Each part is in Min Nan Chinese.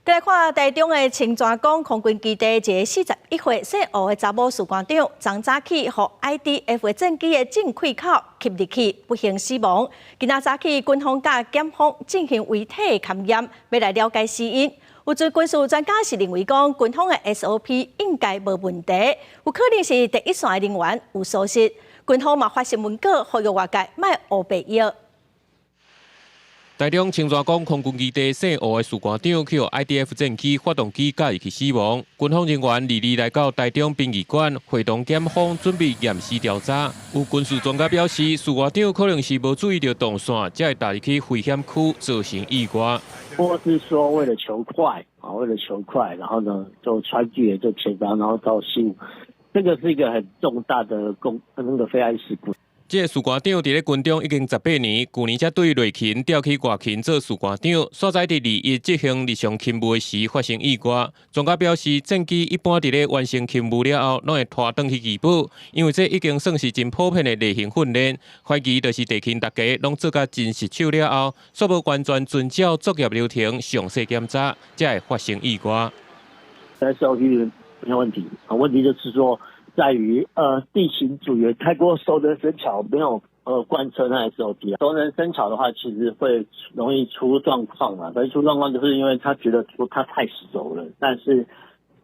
來看台中的清泉崗空軍基地，一个41歲姓吳的查某士官長，昨早起予 IDF 的戰機的進氣口吸入去，不幸死亡。今仔早起，軍方佮檢方進行遺體勘驗，欲來了解死因。有軍事專家是認為講，軍方的 SOP 應該無問題，有可能是第一線的人員有疏失。軍方嘛發新聞稿，呼籲外界莫烏白蟯。台中清泉崗空軍基地姓吳的士官長去予 IDF 戰機發動機咬入去死亡。軍方人員二二來到台中殯儀館，會同檢方準備驗屍調查。有軍事專家表示，士官長可能是無注意著動線，才會踏入去危險區，造成意外。或是說為了求快啊，為了求快，然後呢就穿越這前方，然後到失誤，這個是一個很重大的公那個飛安事故。這个士官長佇咧軍中已經18年，舊年才對內勤調去外勤做士官長，煞在佇21執行日常勤務時發生意外。專家表示，戰機一般佇咧完成勤務了後，攏會拖轉去機堡，因為這已經算是真普遍的例行訓練。懷疑就是地勤逐家攏做甲真熟手了後，煞無完全遵照作業流程詳細檢查，才會發生意外。 SOP 沒有問題，啊，問題就是說，在於地勤組員太過熟能生巧，沒有貫徹那 SOP。熟能生巧的話，其實會容易出狀況嘛。所以出狀況就是因為他覺得說他太熟了，但是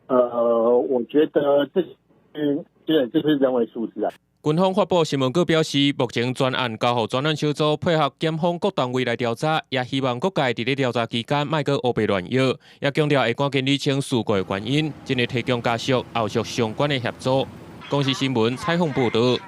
我覺得這是這是人為疏失啊。軍方發布新聞稿表示，目前專案交予專案小組配合檢方各單位來調查，也希望各界佇咧調查期間莫閣烏白亂蟯，也強調會趕緊釐清事故的原因，盡力提供家屬後續相關的協助。公視新聞採訪報導。